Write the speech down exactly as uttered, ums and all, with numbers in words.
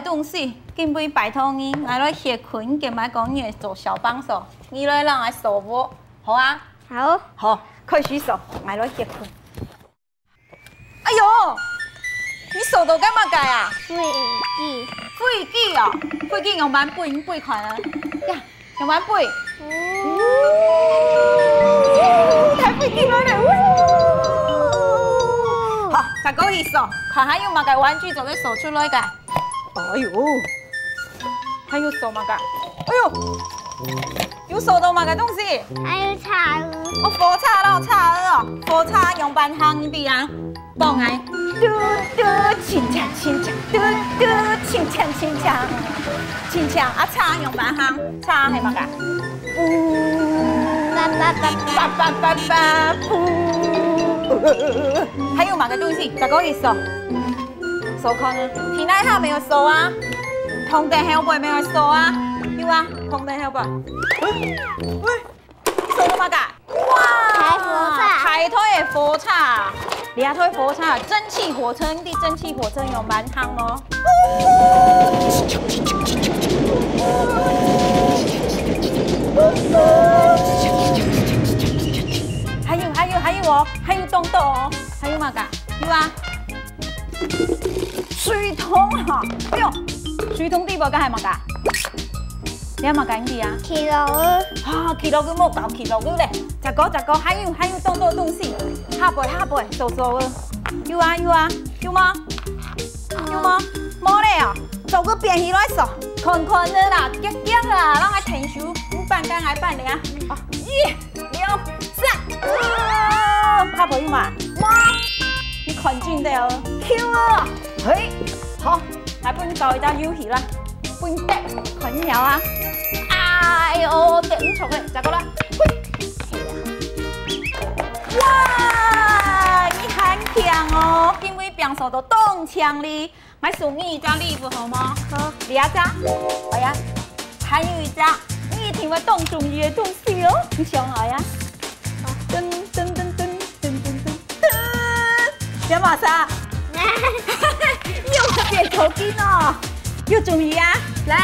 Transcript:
个東西，今晡日拜託你，𠊎來歇睏，今晡日講你做小幫手，你來摎𠊎掃屋，好啊？好。好，開始掃，𠊎來歇睏。哎喲，你掃到該麼个啊？飛機。飛機哦，飛機用板飛，你飛看啊。呀，用板飛。哦，大飛機來了，嗚！好，再過去掃，看還有麼个玩具做得掃出來个。 哎喲，還有掃麼个？哎喲，有掃到麼个東西？還有車仔。哦，火車咯，車仔哦，火車用板行个啊，幫𠊎嘟嘟，輕輕輕輕，嘟嘟，輕輕輕輕，輕輕啊，車用板行，車係麼个？噗，叭叭叭叭。叭叭叭叭，噗。還有麼个東西？再過去掃。 掃看啊，地泥下無掃啊？銅鐸後背無掃啊？有啊，銅鐸後背。喂，喂，掃到麼个？哇，大火車。大台个火車，這台火車，蒸汽火車，你知蒸汽火車用板行無？還有，還有，還有哦，還有動作哦，還有麼个？有啊。 水桶哈，哎喲，水桶底背該係麼个？這麼个你知啊？企鵝。啊，企鵝佢無搞企鵝佢咧。再過，再過，還有，還有當多東西。下背，下背，掃掃个。有啊，有啊，有無？有無？無咧哦，做个變起來掃，看看个啦，遽遽啦，讓佢停手，你搬該𠊎搬咧啊。哦，耶！ 兩、三，啊，下背有無？無，你看真个哦，Q哦，嘿，好，來分你搞一隻遊戲啦，分你得，看你曉啊。哎喲，得毋著咧，再過來，嘿。哇，你還強哦，因為平常都當強哩。 𠊎送你一隻禮物好無？好。這隻，哎呀，還有一隻，你一定會當中意个東西哦。你想好呀？噔噔噔噔噔噔噔噔，這麼啥？你有特別頭巾哦，有中意啊？來，